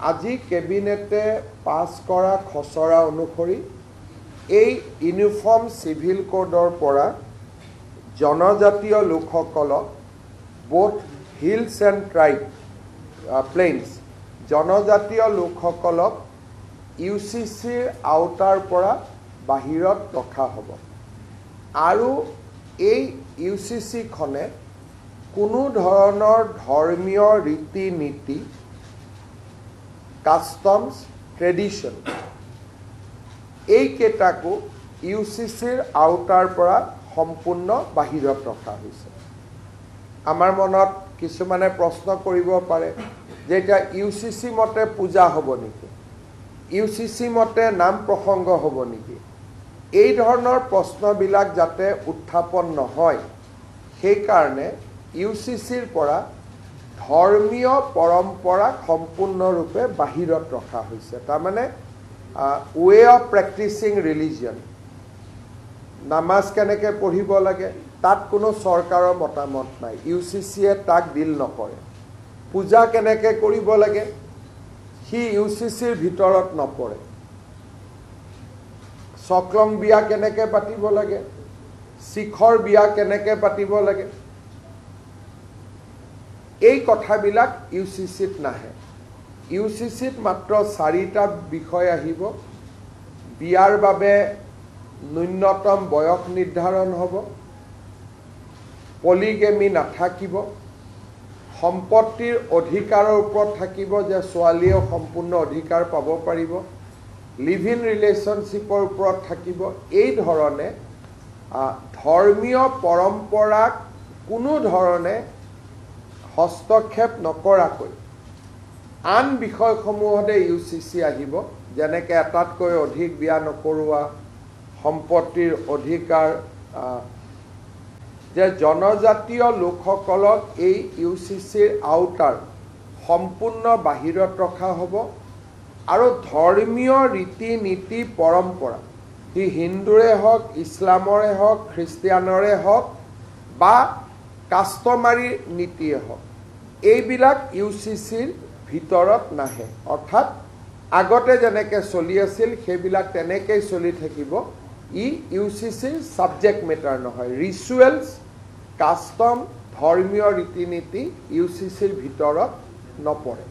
আজি কেবিনেটে পাছ কৰা খচৰা অনুসৰি এই ইউনিফৰ্ম চিভিল কোডৰ পৰা জনজাতীয় লোকসকলক, both hills and tribe, plains, জনজাতীয় লোকসকলক ইউচিচিৰ আওতাৰ পৰা বাহিৰত ৰখা হ'ব আৰু এই ইউচিচিখনে কোনো ধৰণৰ ধৰ্মীয় ৰীতি নীতি, কাষ্টমছ, ট্ৰেডিশ্যন, এইকেইটাকো ইউচিচিৰ আওতাৰ পৰা সম্পূৰ্ণ বাহিৰত ৰখা হৈছে। আমাৰ মনত কিছুমানে প্ৰশ্ন কৰিব পাৰে যে এতিয়া ইউচিচি মতে পূজা হ'ব নেকি, ইউচিচি মতে নাম প্ৰসংগ হ'ব নেকি? এই ধৰণৰ প্ৰশ্নবিলাক যাতে উত্থাপন নহয়, সেইকাৰণে ইউচিচিৰ পৰা ধৰ্মীয় পৰম্পৰাক সম্পূৰ্ণৰূপে বাহিৰত ৰখা হৈছে। তাৰমানে ৱে অফ প্ৰেক্টিচিং ৰিলিজিয়ন, নামাজ কেনেকৈ পঢ়িব লাগে, তাত কোনো চৰকাৰৰ মতামত নাই, ইউচিচিয়ে তাক ডিল নকৰে। পূজা কেনেকৈ কৰিব লাগে, সি ইউচিচিৰ ভিতৰত নপৰে। চকলং বিয়া কেনেকৈ পাতিব লাগে, শিখৰ বিয়া কেনেকৈ পাতিব লাগে, এই কথাবিলাক ইউচিচিত নাহে। ইউচিচিত মাত্ৰ চাৰিটা বিষয় আহিব। বিয়াৰ বাবে ন্যূনতম বয়স নিৰ্ধাৰণ হ'ব, পলিগেমি নাথাকিব, সম্পত্তিৰ অধিকাৰৰ ওপৰত থাকিব যে ছোৱালীয়েও সম্পূৰ্ণ অধিকাৰ পাব পাৰিব, লিভ ইন ৰিলেশ্যনশ্বিপৰ ওপৰত থাকিব। এই ধৰণে ধৰ্মীয় পৰম্পৰাক কোনো ধৰণে হস্তক্ষেপ নকৰাকৈ আন বিষয়সমূহতে ইউচিচি আহিব, যেনেকৈ এটাতকৈ অধিক বিয়া নকৰোৱা, সম্পত্তিৰ অধিকাৰ, যে জনজাতীয় লোকসকলক এই ইউচিচিৰ আওতাৰ সম্পূৰ্ণ বাহিৰত ৰখা হ'ব আৰু ধৰ্মীয় ৰীতি নীতি পৰম্পৰা, সি হিন্দুৰে হওক, ইছলামৰে হওক, খ্ৰীষ্টিয়ানৰে হওক বা কাষ্টমাৰী নীতিয়ে হওক, এইবিলাক ইউচিচিৰ ভিতৰত নাহে। অৰ্থাৎ আগতে যেনেকৈ চলি আছিল, সেইবিলাক তেনেকেই চলি থাকিব। ই ইউচিচিৰ ছাবজেক্ট মেটাৰ নহয়। ৰিচুৱেলছ, কাষ্টম, ধৰ্মীয় ৰীতি নীতি ইউচিচিৰ ভিতৰত নপৰে।